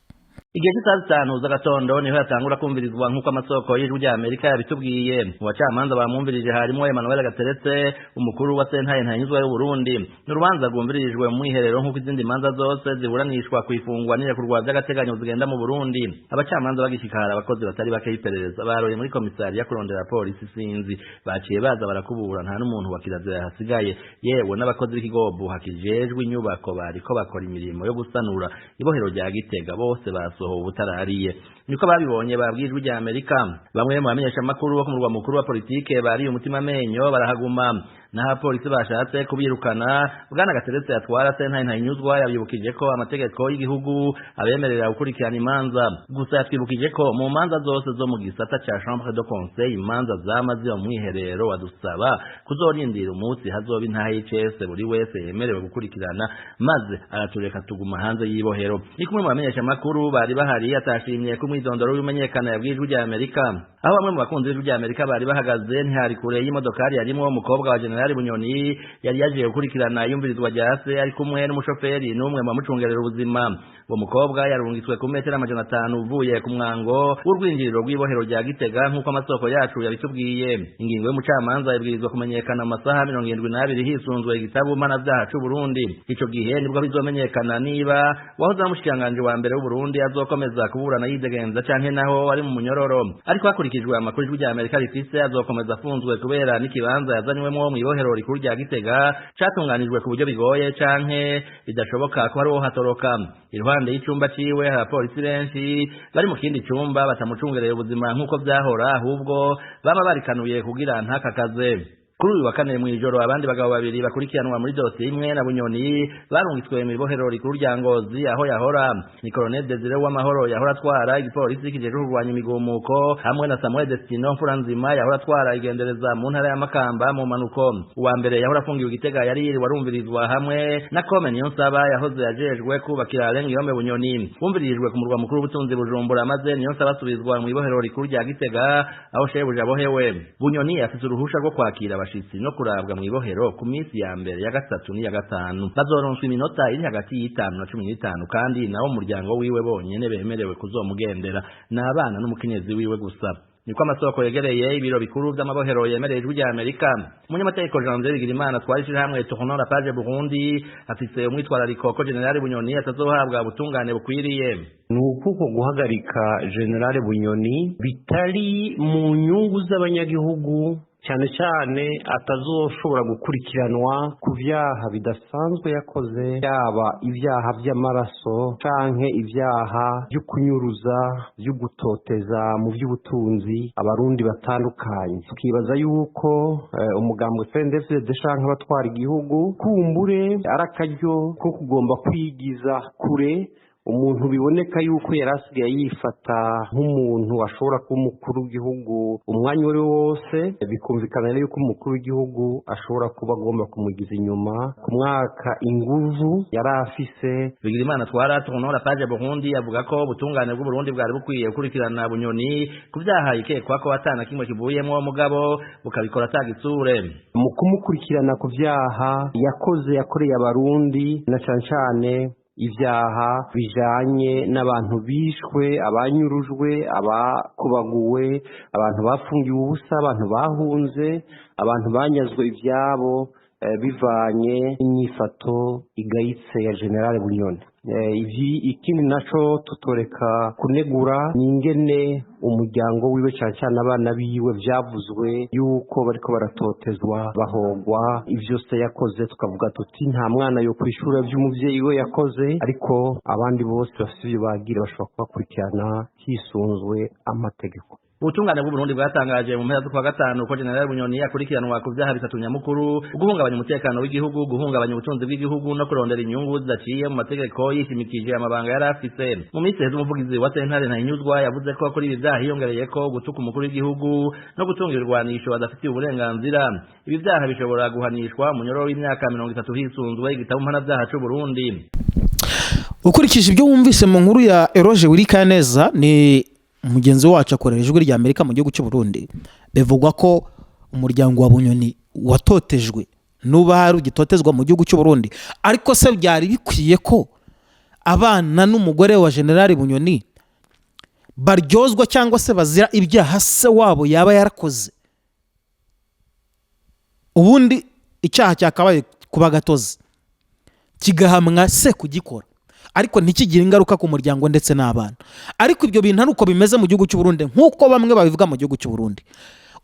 Igihe cy'isaha 5 z'agatondo niho yatangura kumvirizwa, nk'uko amasoko y'Ijwi rya Amerika yabitubwiye. Mu bacamanza bamwumvirije harimo Emmanuel Gateretse, umukuru wa sentare ntahinyuzwa y'u Burundi. Ni urubanza rwumvirijwe mu mwiherero, nk'uko izindi manza zose ziburanishwa ku ifungwa n'irekurwa by'agateganyo zigenda mu Burundi. Abacamanza bagishikara, abakozi batari bake y'iperereza baroye muri komisariya kurondera polisi sinzi, baciye baza barakubura, nta n'umuntu wa kirazira yahasigaye. Yewe n'abakozi b'ikigo hakijejwe inyubako bariko bakora imirimo yo gusanura ibohero rya Gitega bose basohowe ubutarariye, niko babibonye babwiye Ijwi rya Amerika. Bamwe mu bamenyeshamakuru bo ku murwa mukuru wa politike bariye umutima amenyo barahaguma, naho abapolisi bashatse kubirukana. Bwana Gateretse atwara sentare ntahinyuzwa yabibukije ko amategeko y'igihugu abemerera gukurikirana imanza. Gusa yatwibukije ko mu manza zose zo mu gisata ca chambre de conseil imanza zama ziba mu mwiherero, wadusaba kuzorindira umunsi hazoba intahe y'icese buri wese yemerewe gukurikirana, maze aratureka tuguma hanze y'ibohero. Ni kumwe mu bamenyeshamakuru bari bahari atashimye ko umwidondoro w'umenyekana yabwiye Ijwi rya Amerika. Aho bamwe mu bakunzi b'Ijwi rya Amerika bari bahagaze ntihari kure y'imodokari yarimwo umukobwa wa Generali Bunyoni yari yaje gukurikirana iyumvirizwa rya se, ari kumwe n'umushoferi n'umwe mu bamucungerera ubuzima. Uwo mukobwa yarungitswe ku metero 500 uvuye ku mwango w'urwinjiriro rw'ibohero rya Gitega, nk'uko amasoko yacu yabitubwiye. Ingingo y'umucamanza ibwirizwa kumenyekana mu masaha 72 hisunzwe igitabo mpanavyaha c'u Burundi. Ico gihe nibwo bizomenyekana niba wahoze ari umushikiranganji wa mbere w'u Burundi azokomeza kuburana yidegenza canke naho ari mu munyororo. Ariko hakurikijwe amakuru Ijwi rya Amerika rifise, azokomeza afunzwe kubera n'ikibanza yazanywemwo mw'ibohero rikuru rya Gitega catunganijwe ku buryo bigoye canke bidashoboka ko hari uwo hatoroka. Iruhande y'icumba ciwe hari abapolisi benshi bari mu kindi cumba batamucungereye ubuzima nk'uko vyahora, ahubwo bama barikanuye kugira ntakakaze. Kuri uyu wa kane mw'ijoro abandi bagabo babiri bakurikiranwa muri dosiye imwe na Bunyoni barungitswe mw'ibohero rikuru rya Ngozi aho yahora. Ni Colonel Desire Uwamahoro yahora atwara igipolisi kijejwe kurwanya imigumuko, hamwe na Samuel Destino Mfuranzima yahora atwara igendereza mu ntara ya Makamba mu manuko. Uwa mbere yahora afungiwe Igitega yari yiriwe arumvirizwa hamwe na Kome Niyonsaba yahoze ajejwe kubakira Alain Guillaume Bunyoni. Bumvirijwe ku murwa mukuru w'ubutunzi Bujumbura, maze Niyonsaba asubizwa mw'ibohero rikuru rya Gitega aho shebuja abohewe. Bunyoni afise uruhusha rwo kwakira abashitsi no kurabwa mw'ibohero ku minsi ya mbere, ya gatatu n'iya gatanu. Bazoronswa iminota iri hagati y'itanu na 15, kandi nawo umuryango wiwe bonyene bemerewe kuzomugendera, n'abana n'umukenyezi wiwe gusa, niko amasoko yegereye ibiro bikuru vy'amabohero yemereye Ijwi rya Amerika. Umunyamategeko Janvier Bigirimana twari ishirahamwe Tournons la Page Burundi afise umwitwarariko ko Generali Bunyoni atazohabwa ubutungane bukwiriye. Ni ukuko guhagarika Generale Bunyoni bitari mu nyungu z'abanyagihugu, cyane cyane atazoshobora gukurikiranwa ku byaha bidasanzwe yakoze, yaba ibyaha by'amaraso canke ibyaha byo kunyuruza, byo gutoteza mu by'ubutunzi abarundi batandukanye. Tukibaza yuko umugambwe CNDD-FDD canke abatwara igihugu kumbure ari akaryo ko kugomba kwigiza kure umuntu biboneka yuko yari asigaye yifata nk'umuntu ashobora kuba umukuru w'igihugu umwanya uwo ari wo wose. Bikumvikana rero yuko umukuru w'igihugu ashobora kuba agomba kumugiza inyuma ku mwaka inguvu yari afise. Bigirimana twara Tournons la Page Burundi avuga ko ubutungane bw'u Burundi bwari bukwiye gukurikirana Bunyoni ku vyaha yikekwa ko atana kimwe kivuyemwo, mugabo bukabikora atagitsure. Mu kumukurikirana ku vyaha yakoze, yakoreye abarundi, na cane cane ibyaha bijanye n'abantu bishwe, abanyurujwe, abakubaguwe, abantu bafungiwe ubusa, abantu bahunze, abantu banyazwe ivyabo. bivanye n'inyifato igayitse ya General Bunyoni. Ikindi naco tutoreka kunegura ni ingene umuryango wiwe, cyane cyane abana biwe, vyavuzwe yuko bariko baratotezwa, bahogwa ivyo se yakoze. Tukavuga tuti nta mwana yo kwishura vy'umuvyeyi we yakoze, ariko abandi bose bafite ivyo bagira bashobora kubakurikirana hisunzwe amategeko. Ubutungane bw'Uburundi bwatangaje mu mpera z'ukwa gatanu ko General Bunyoni yakurikiranwa ku vyaha bitatu nyamukuru: guhungabanya umutekano w'igihugu, guhungabanya ubutunzi bw'igihugu no kurondera inyungu zidaciye mu mategeko yishimikije amabanga yari afise. Mu minsi iheze, umuvugizi wa sentare Ntahinyuzwa yavuze ko kuri ibi vyaha hiyongereyeko gutuka umukuru w'igihugu no gutunga ibirwanisho adafitiye uburenganzira. Ibi vyaha bishobora guhanishwa umunyororo w'imyaka 30 hisunzwe igitabo mpanavyaha c'Uburundi. Ukurikije ibyo wumvise mu nkuru ya Eroge Wirikaneza, ni mugenzi wacu akorera Ijwi rya Amerika mu gihugu cy'u Burundi, bivugwa ko umuryango wa Bunyoni watotejwe, nuba hari ugitotezwa mu gihugu cy'u Burundi. Ariko se byari bikwiye ko abana n'umugore wa General Bunyoni baryozwa cyangwa se bazira ibyaha se wabo yaba yarakoze? Ubundi icyaha cyakabaye kuba gatozi, kigahamwa se kugikora, ariko ntikigire ingaruka ku muryango ndetse n'abana. Ariko ibyo bintu ari uko bimeze mu gihugu cy'u Burundi nk'uko bamwe babivuga mu gihugu cy'u Burundi.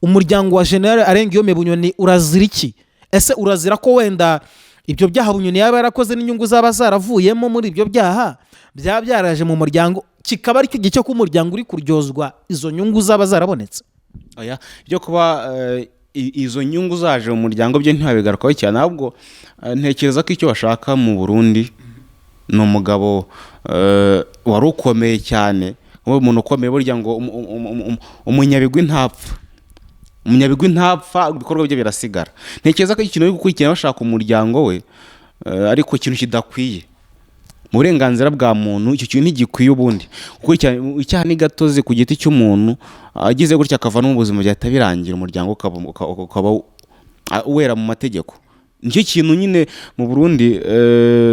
Umuryango wa General Alain Guillaume Bunyoni urazira iki? Ese urazira ko wenda ibyo byaha Bunyoni yaba yarakoze n'inyungu zaba zaravuyemo muri ibyo byaha byaba byaraje mu muryango, kikaba aricyo gihe cyo ko umuryango uri kuryozwa izo nyungu zaba zarabonetse? Oya, byo kuba izo nyungu zaje mu muryango byo ntibabigarukaho cyane. Ahubwo ntekereza ko icyo bashaka mu Burundi ni umugabo wari ukomeye cyane. Uwo umuntu ukomeye, burya ngo umunyabigwi ntapfa, umunyabigwi ntapfa, ibikorwa bye birasigara. Ntekereza ko ikintu bari gukurikirana, bashaka umuryango we, ariko ikintu kidakwiye mu burenganzira bwa muntu, icyo kintu ntigikwiye. Ubundi gukurikirana icyaha ni gatozi ku giti cy'umuntu, agize gutya akava no mu buzima, byahita birangira, umuryango ukaba wera mu mategeko. Nicyo kintu nyine mu Burundi.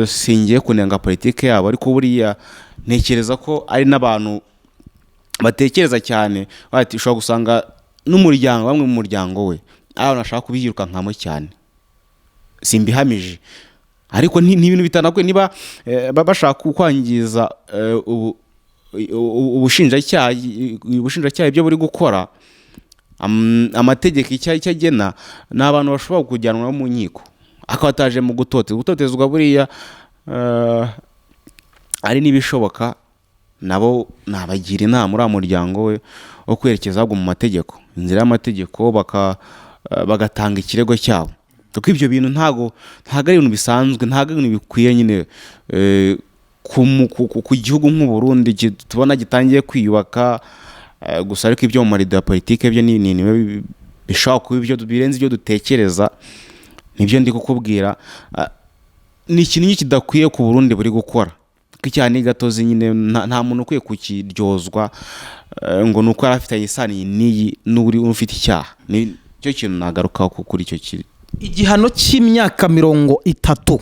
Singiye kunenga politike yabo, ariko buriya ntekereza ko ari n'abantu batekereza cyane. Bati ushobora gusanga n'umuryango, bamwe mu muryango we, ari abantu bashaka kubyirukankamo cyane. Simbihamije, ariko ni ibintu bitanakwiye. Niba bashaka kwangiza ubushinjacyaha ibyo buri gukora, amategeko icyo agena, ni abantu bashobora kujyanwa mu nkiko, akaba ataje mu gutotezwa. Buriya ari n'ibishoboka, nabo nabagira inama, uriya muryango we, wo kwerekeza ahubwo mu mategeko, inzira y'amategeko, bagatanga ikirego cyabo, kuko ibyo bintu ntago ari ibintu bisanzwe, ntago ari ibintu bikwiye nyine ku gihugu nk'u Burundi tubona gitangiye kwiyubaka. Gusa ariko ibyo mu marido ya politike byo ni bishobora kuba ibyo birenze ibyo dutekereza. Nibyo ndi kukubwira. Ni ikintu nyine kidakwiye ku Burundi buri gukora, kuko icyaha ni gatozi nyine, nta muntu ukwiye kukiryozwa ngo ni uko yari afitanye isano iyi n'iyi n'uri ufite icyaha. Ni cyo kintu nagarukaho kuri icyo kiri. Igihano cy'imyaka 30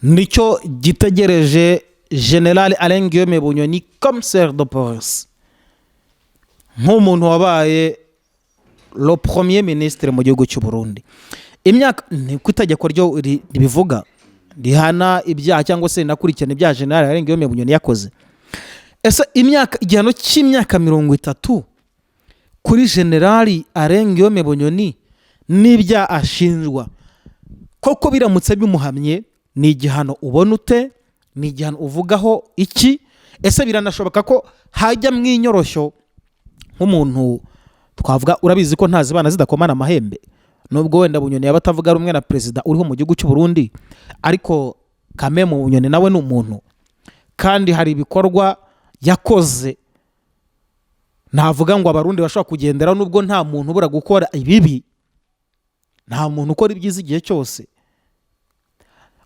nicyo gitegereje General Alain Guillaume Bunyoni, commissaire de police, nk'umuntu wabaye le premier ministre mu gihugu cy'u Burundi. Imyaka ni ku itegeko ryo ribivuga, rihana ibyaha cyangwa se rinakurikirana ibyaha General Alain Guillaume Bunyoni yakoze. Ese imyaka, igihano cy'imyaka 30 kuri General Alain Guillaume Bunyoni n'ibyaha ashinjwa, koko biramutse bimuhamye, ni igihano ubona ute? Ni igihano uvugaho iki? Ese biranashoboka ko hajya mu inyoroshyo nk'umuntu twavuga? Urabizi ko ntazibana zidakomana amahembe. Nubwo wenda Bunyoni yaba atavuga rumwe na perezida uriho mu gihugu cy'u Burundi, ariko kameme Bunyoni nawe ni umuntu, kandi hari ibikorwa yakoze navuga ngo Abarundi bashobora kugendera, nubwo nta muntu ubura gukora ibibi, nta muntu ukora ibyiza igihe cyose.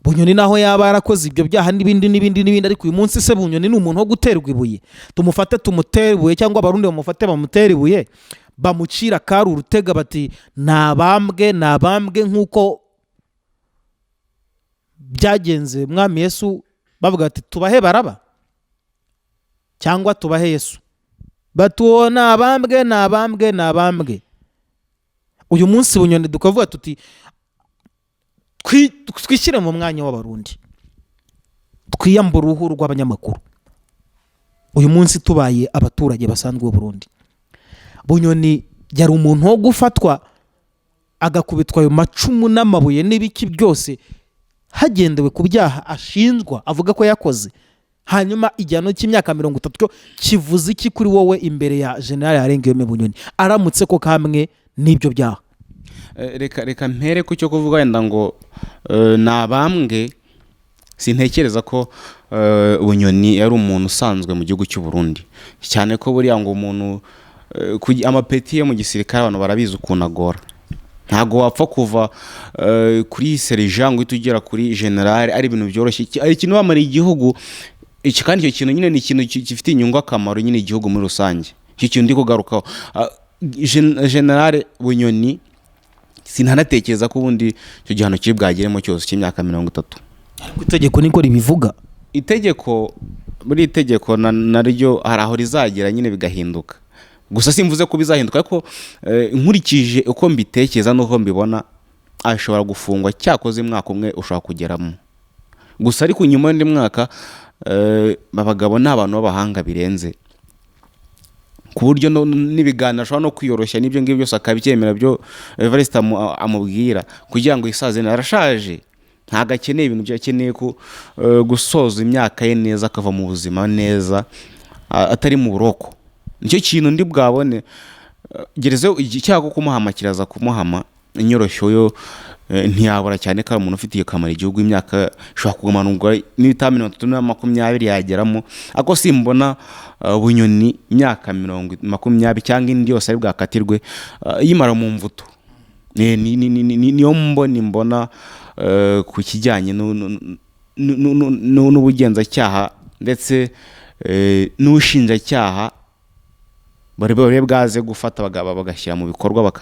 Bunyoni naho yaba yarakoze ibyo byaha n'ibindi n'ibindi n'ibindi, ariko uyu munsi se Bunyoni ni umuntu wo guterwa ibuye, tumufate tumutere ibuye, cyangwa Abarundi bamufate bamutere ibuye, bamucira akari urutega, bati nabambwe, nabambwe, nk'uko byagenze Mwami Yesu, bavuga bati tubahe Baraba cyangwa tubahe Yesu? Bati uwo nabambwe, nabambwe, nabambwe. Uyu munsi Bunyoni tukavuga tuti Twishyire mu mwanya w'Abarundi, twiyambure uruhu rw'abanyamakuru. Uyu munsi tubaye abaturage basanzwe b'u Burundi, Bunyoni yari umuntu wo gufatwa agakubitwa ayo macumu n'amabuye n'ibiki byose, hagendewe ku byaha ashinjwa avuga ko yakoze? Hanyuma igihano cy'imyaka 30 cyo kivuze iki kuri wowe imbere ya General Alain Guillaume Bunyoni, aramutse ko kamwe n'ibyo byaha? Reka mpere ku cyo kuvuga wenda ngo ni abambwe. Sintekereza ko Bunyoni yari umuntu usanzwe mu gihugu cy'u Burundi, cyane ko buriya ngo umuntu amapeti yo mu gisirikare abantu barabizi ukuntu agora. Ntabwo wapfa kuva kuri serija ngo uhite ugera kuri general ari ibintu byoroshye. Ari ikintu wamara igihugu iki, kandi icyo kintu nyine ni ikintu gifitiye inyungu, akamaro nyine igihugu muri rusange. Icyo kintu ndi kugarukaho. General Bunyoni, sinanatekereza ko ubundi icyo gihano kiri bwageremo cyose cy'imyaka 30. Ariko itegeko niko ribivuga. Itegeko, muri iri tegeko naryo hari aho rizagera nyine bigahinduka. Gusa simvuze ko bizahinduka, ariko nkurikije uko mbitekereza n'uko mbibona, ashobora gufungwa cyakoze umwaka umwe ushobora kugeramo gusa. Ariko nyuma y'undi mwaka, abagabo ni abantu b'abahanga birenze, ku buryo n'ibiganiro ashobora no kwiyoroshya n'ibyo ngibyo byose akabyemera byo Evariste amubwira kugira ngo yisaze neza. Arashaje, ntabwo akeneye ibintu byo, akeneye gusoza imyaka ye neza, akava mu buzima neza, atari mu buroko. Nicyo kintu ndi bwabone. Gereza icyago kumuhama kiraza kumuhama, inyoroshyo yo ntiyabura, cyane ko ari umuntu ufitiye akamaro igihugu. Imyaka ishobora kugabanurwa n'ibita 30 na 20 yageramo, ariko simbona Bunyoni imyaka 20 cyangwa indi yose ari bwakatirwe yimara mu mvuto. Niyo mboni mbona ku kijyanye n'ubugenzacyaha ndetse n'ubushinjacyaha bari bwaze gufata bagashyira mu bikorwa,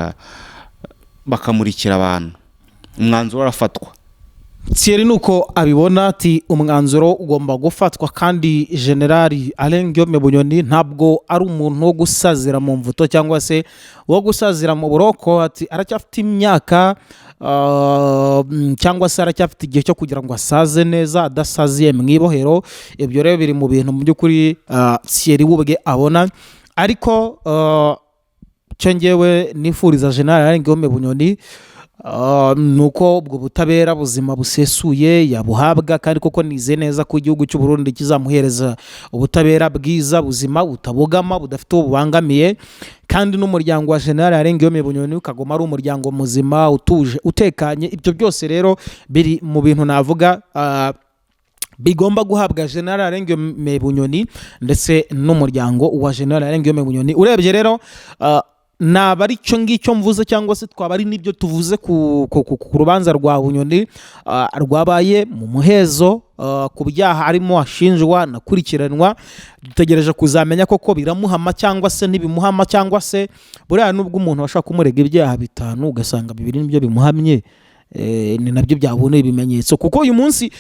bakamurikira abantu. Umwanzuro urafatwa. Thierry nuko abibona, ati umwanzuro ugomba gufatwa, kandi General Alain Guillaume Bunyoni ntabwo ari umuntu wo gusazira mu mvuto cyangwa se wo gusazira mu buroko. Ati aracyafite imyaka cyangwa se aracyafite igihe cyo kugira ngo asaze neza adasaziye mu ibohero. Ibyo rero biri mu bintu mu by'ukuri Thierry we ubwe abona. Ariko icyo ngewe nifuriza General Alain Guillaume Bunyoni ni uko ubwo butabera buzima busesuye yabuhabwa, kandi koko nize neza ko igihugu cy'u Burundi kizamuhereza ubutabera bwiza, buzima, butabogama, budafite uwo bubangamiye, kandi n'umuryango wa General Alain Guillaume Bunyoni ukaguma ari umuryango muzima, utuje, utekanye. Ibyo byose rero biri mu bintu navuga bigomba guhabwa General Alain Guillaume Bunyoni ndetse n'umuryango wa General Alain Guillaume Bunyoni. Urebye rero, naba ari cyo ngicyo mvuze, cyangwa se twaba ari n'ibyo tuvuze ku rubanza rwa Bunyoni rwabaye mu muhezo ku byaha arimo ashinjwa anakurikiranwa. Dutegereje kuzamenya koko biramuhama cyangwa se ntibimuhama, cyangwa se buriya nubwo umuntu bashobora kumurega ibyaha bitanu, ugasanga bibiri nibyo bimuhamye, ni nabyo byaboneye ibimenyetso, kuko uyu munsi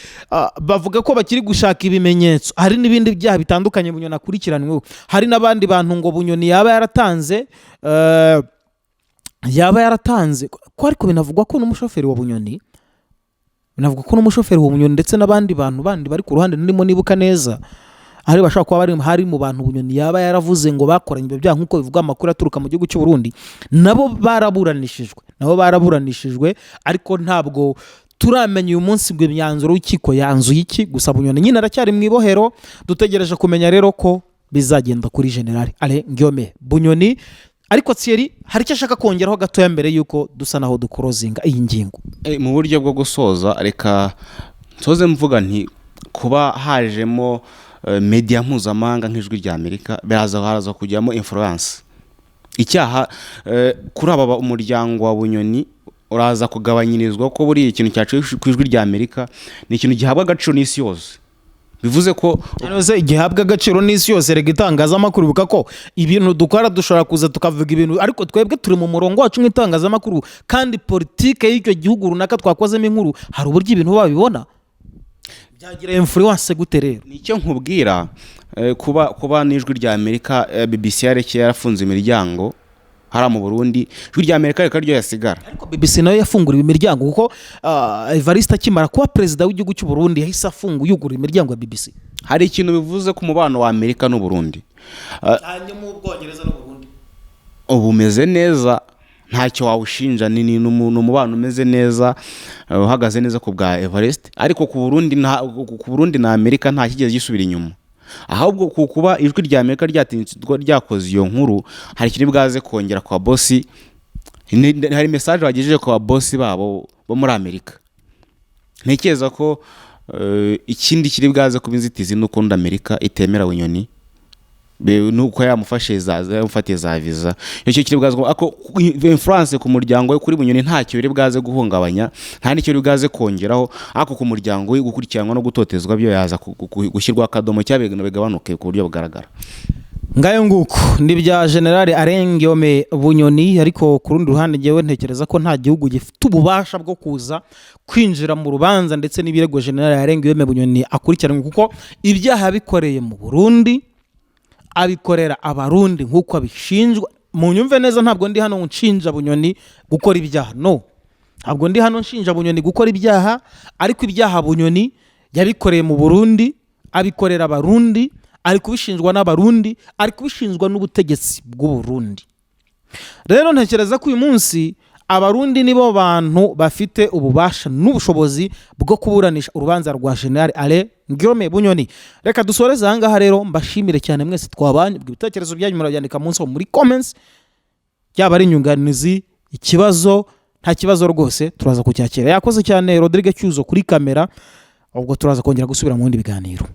bavuga ko bakiri gushaka ibimenyetso. Hari n'ibindi byaha bitandukanye Bunyoni akurikiranyweho. Hari n'abandi bantu ngo Bunyoni yaba yaratanze ko, ariko binavugwa ko n'umushoferi wa Bunyoni ndetse n'abandi bantu bandi bari ku ruhande ndimo nibuka neza, hari bashobora kuba bari hari mu bantu Bunyoni yaba yaravuze ngo bakoranye ibyo byaha, nk'uko bivugwa amakuru aturuka mu gihugu cy'u Burundi. Nabo baraburanishijwe, ariko ntabwo turamenya uyu munsi ngo imyanzuro y'urukiko yanzuye iki. Gusa Bunyoni nyine aracyari mu ibohero. Dutegereje kumenya rero ko bizagenda kuri General Alain Guillaume Bunyoni. Ariko Thierry hari icyo ashaka kongeraho gatoya mbere y'uko dusa naho dukorozinga iyi ngingo. Mu buryo bwo gusoza, reka nsoze mvuga nti kuba hajemo media mpuzamahanga nk'Ijwi rya Amerika, biraza haraza kujyamo influence. Icyaha kuri aba umuryango wa Bunyoni uraza kugabanyirizwa, ko buriya ikintu cyaciye ku Ijwi rya Amerika ni ikintu gihabwa agaciro n'isi yose. Bivuze ko Cyangwa gihabwa agaciro n'isi yose. Rega itangazamakuru, ibuka ko ibintu dukora dushobora kuza tukavuga ibintu, ariko twebwe turi mu murongo wacu nk'itangazamakuru, kandi politike y'icyo gihugu runaka twakozemo inkuru, hari uburyo ibintu babibona. Byagira influence gute rero? Nicyo nkubwira, kuba n'Ijwi rya Amerika, BBC yarekeye yarafunze imiryango. Hariya mu Burundi, Ijwi rya Amerika reka ryo yasigara. Ariko BBC nayo yafunguriwe imiryango, kuko Evariste akimara kuba perezida w'igihugu cy'u Burundi yahise yugurura imiryango ya BBC. Hari ikintu bivuze ku mubano wa Amerika n'u Burundi. Hanyuma Ubwongereza n'u Burundi? Ubu umeze neza, ntacyo wawushinja, ni umubano umeze neza, uhagaze neza ku bwa Evariste. Ariko ku Burundi na Amerika nta kigeze gisubira inyuma. Ahubwo ku kuba Ijwi rya Amerika ryatinze ryakoze iyo nkuru, hari ikiri bwaze kongera kwa bosi, hari message bagejeje kwa bosi babo bo muri Amerika. Ntekereza ko ikindi kiri bwaze kuba inzitizi ni uko Amerika itemera Bunyoni, nuko yamufatiye za visa. Icyo kiri bwaze ako influence ku muryango we. Kuri Bunyoni ntacyo biri bwaze guhungabanya, nta n'icyo biri bwaze kongeraho. Ariko ku muryango we, gukurikiranwa no gutotezwa byo yaza gushyirwa akadomo cyangwa ibintu bigabanuke ku buryo bugaragara. Ngayo nguko ni bya General Alain Guillaume Bunyoni. Ariko ku rundi ruhande, ngewe ntekereza ko nta gihugu gifite ububasha bwo kuza kwinjira mu rubanza ndetse n'ibirego General Alain Guillaume Bunyoni akurikiranwe, kuko ibyaha yabikoreye mu Burundi, abikorera Abarundi nk'uko abishinjwa. Mu nyumve neza, ntabwo ndi hano nshinja Bunyoni gukora ibyaha. No, ntabwo ndi hano nshinja Bunyoni gukora ibyaha. Ariko ibyaha Bunyoni yabikoreye mu Burundi, abikorera Abarundi, ari kubishinjwa n'Abarundi, ari kubishinjwa n'ubutegetsi bw'u Burundi. Rero ntekereza ko uyu munsi Abarundi nibo bantu bafite ububasha n'ubushobozi bwo kuburanisha urubanza rwa General Alain Guillaume Bunyoni. Reka dusoreze aha ngaha rero, mbashimire cyane mwese twabanye. Ubwo ibitekerezo byanyu murabyandika munsi aho muri comments, yaba ari inyunganizi, ikibazo, nta kibazo rwose, turaza kucyakira. Yakoze cyane Rodrigue Cyuzo kuri kamera. Ubwo turaza kongera gusubira mu bindi biganiro.